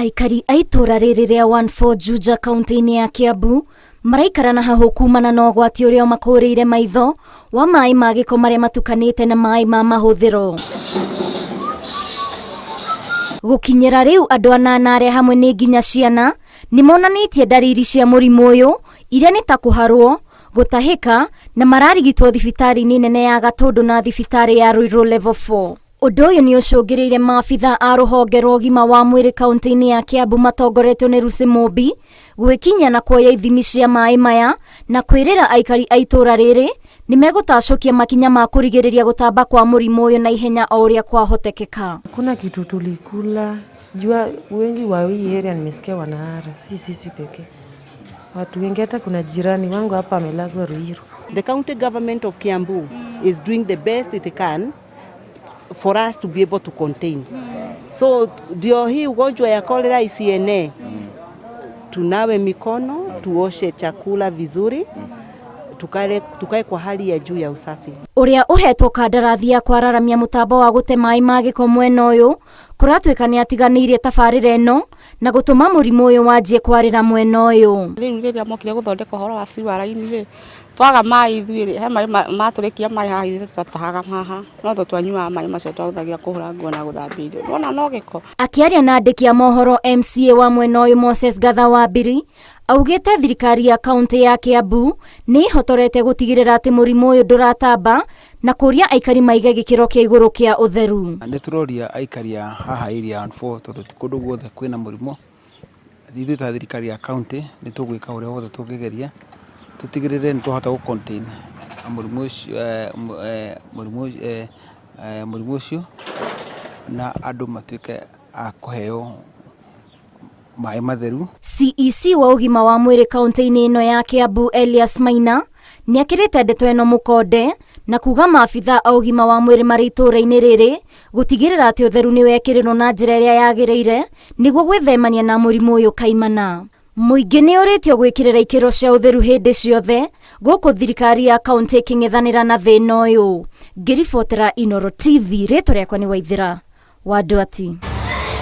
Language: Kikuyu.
Aikari a itũũra rĩrĩ rĩa 14 Juja kaunti-inĩ ya Kiambu maraikara na hahũ kumana na ũgwati ũrĩa ũmakũrĩire maitho wa maĩ ma gĩko marĩa matukanĩte na maĩ ma mahũthĩro. Gũkinyĩra rĩu andũ anana arĩa hamwe nĩ nginya ciana nĩ monanĩtie ndariri cia mũrimũ ũyũ iria nĩ ta kũharwo, gũtahĩka na mararigitwo thibitarĩ-inĩ nene ya Gatũndũ na thibitarĩ ya Ruiru Level 4. Ũndũ ũyũ nĩ ũcũngĩrĩire maabitha a rũhonge rwa ũgima wa mwĩrĩ kaunti-inĩ ya Kiambu matongoretio nĩ Lucy Mumbi gwĩkinyia na kuoya ithimi cia maĩ maya na kwĩrĩra aikari a itũũra rĩrĩ nĩ megũtacũkia makinya ma kũrigĩrĩria gũtamba kwa mũrimũ ũyũ na ihenya o ũrĩa kwahotekeka. Hakuna kitu tulikula jua, wengi wa hii area nimesikia wanahara, si sisi pekee, watu wengi. Hata kuna jirani wangu hapa amelazwa Ruiru. The county government of Kiambu is doing the best it can for us to be able to contain. So ndio hii ugonjwa ya cholera isienee. Tunawe mikono, tuoshe chakula vizuri, tukae kwa hali ya juu ya usafi. Ũrĩa ũhetwo kandarathi ya kwararamia mũtambo wa gũte maĩ ma gĩko mwena ũyũ kũratuĩka nĩ atiganĩirie tabarĩra ĩno na gũtũma mũrimũ ũyũ wanjie kwarĩra mwena ũyũ. Rĩu rĩrĩa mokire gũthondeka ũhoro wa sewer line rĩ, twaga maĩ ithuĩ rĩ, he maĩ matũrĩkia maĩ haha ithuĩ twatahaga haha, no tũtwanyuaga maĩ macio twahũthagĩra kũhũra nguo na gũthambia indo. Nĩwona no gĩko. Akĩaria na andĩki a mohoro MCA wa mwena ũyũ Moses Gatha Wambiri augĩte thirikari ya kaunti ya Kiambu nĩ ĩhotorete gũtigĩrĩra atĩ mũrimũ ũyũ ndũratamba na kũria aikari maige gĩkĩro kĩa igũrũ kĩa ũtheru. Nĩ tũroria aikari a haha area 14 tondũ ti kũndũ guothe kwĩna mũrimũ. Ithuĩ ta thirikari ya kaunti nĩ tũgwĩka ũrĩa wothe tũngĩgeria tũtigĩrĩre nĩ twahota gũ contain mũrimũ ũcio mũrimũ ũcio na andũ matuĩke a kũheo maĩ matheru. CEC wa ũgima wa mwĩrĩ kaunti-inĩ ĩno ya Kiambu Elias Maina nĩ ekĩrĩte ndeto ĩno mũkonde na kuga maabitha a ũgima wa mwĩrĩ marĩ itũũra-inĩ rĩrĩ gũtigĩrĩra atĩ ũtheru nĩ wekĩrĩrwo na njĩra ĩrĩa yagĩrĩire nĩguo gwĩthemania na mũrimũ ũyũ kaimana. Mũingĩ nĩ ũrĩtio gwĩkĩrĩra ikĩro cia ũtheru hĩndĩ ciothe gũkũ thirikari ya kaunti ĩkĩng'ethanĩra na thĩna ũyũ. Ngĩribotera Inooro TV, rĩtwa rĩakwa nĩ Waithĩra wa Ndwati.